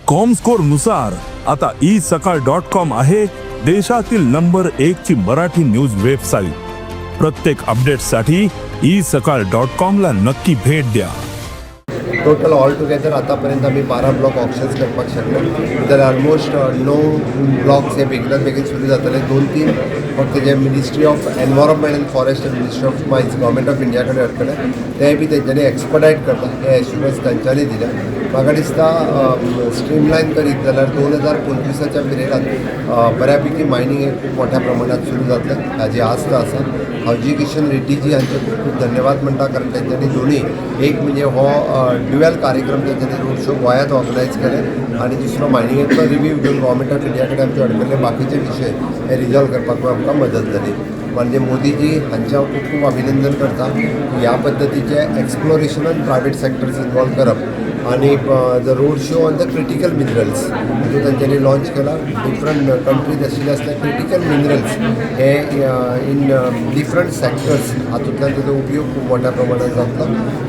Comscore नुसार आता E सकाळ डॉट कॉम आहे देशातील नंबर एक ची मराठी न्यूज वेबसाईट. प्रत्येक अपडेटसाठी ई सकाळ डॉट कॉम ला नक्की भेट द्या. टोटल ऑल टुगेदर आतापर्यंत आमी 12 ब्लॉक ऑक्शन्स करपाक शकले, जाल्यार ऑलमोस्ट णव ब्लॉक्स हे बेगिनात बेगीन सुरू जातले. दोन तीन फक्त जे Ministry of Environment and Forest and Ministry of Mines, Government of India कडेन अडकले, ते बी तेंच्यांनी एक्सपडायट करता हे एश्युरन्स तांच्यांनी दिल्या. म्हाका दिसता, स्ट्रीमलायन करीत जाल्यार 2025च्या पिरियडात बऱ्यापैकी मायनींग हे खूब मोठ्या प्रमाणात सुरू जातलें हाजी आस्त आसा. हांव जी किशन रेड्डीजी हांचे खूब खूब धन्यवाद म्हणटा, कारण तेंच्यांनी दोन्ही, एक म्हणजे हो ड्युएल कार्यक्रम तेंच्यांनी रोड शो गोंयांत ऑर्गनायज केले आनी दुसरो मायनिंगेचो रिव्यू घेवन गव्हर्मेंट ऑफ इंडिया कडेन आमचे अडकल्ले बाकीचे विशय हे रिजॉल्व करपाक आमकां मदत जाली. म्हणजे मोदीजी हांचें हांव खूब खूब अभिनंदन करता. ह्या पद्दतीचे एक्सप्लोरेशनान प्रायवेट सेक्टर्स इन्वॉल्व करप आनी the road show on the critical minerals जो तांच्यांनी लॉन्च केला, डिफरंट कंट्रीज आशिल्ले आसल्या क्रिटिकल मिनरल्स हे इन डिफरंट सेक्टर्स, हातूंतल्यान ताजो उपयोग खूब मोठ्या प्रमाणात जातलो.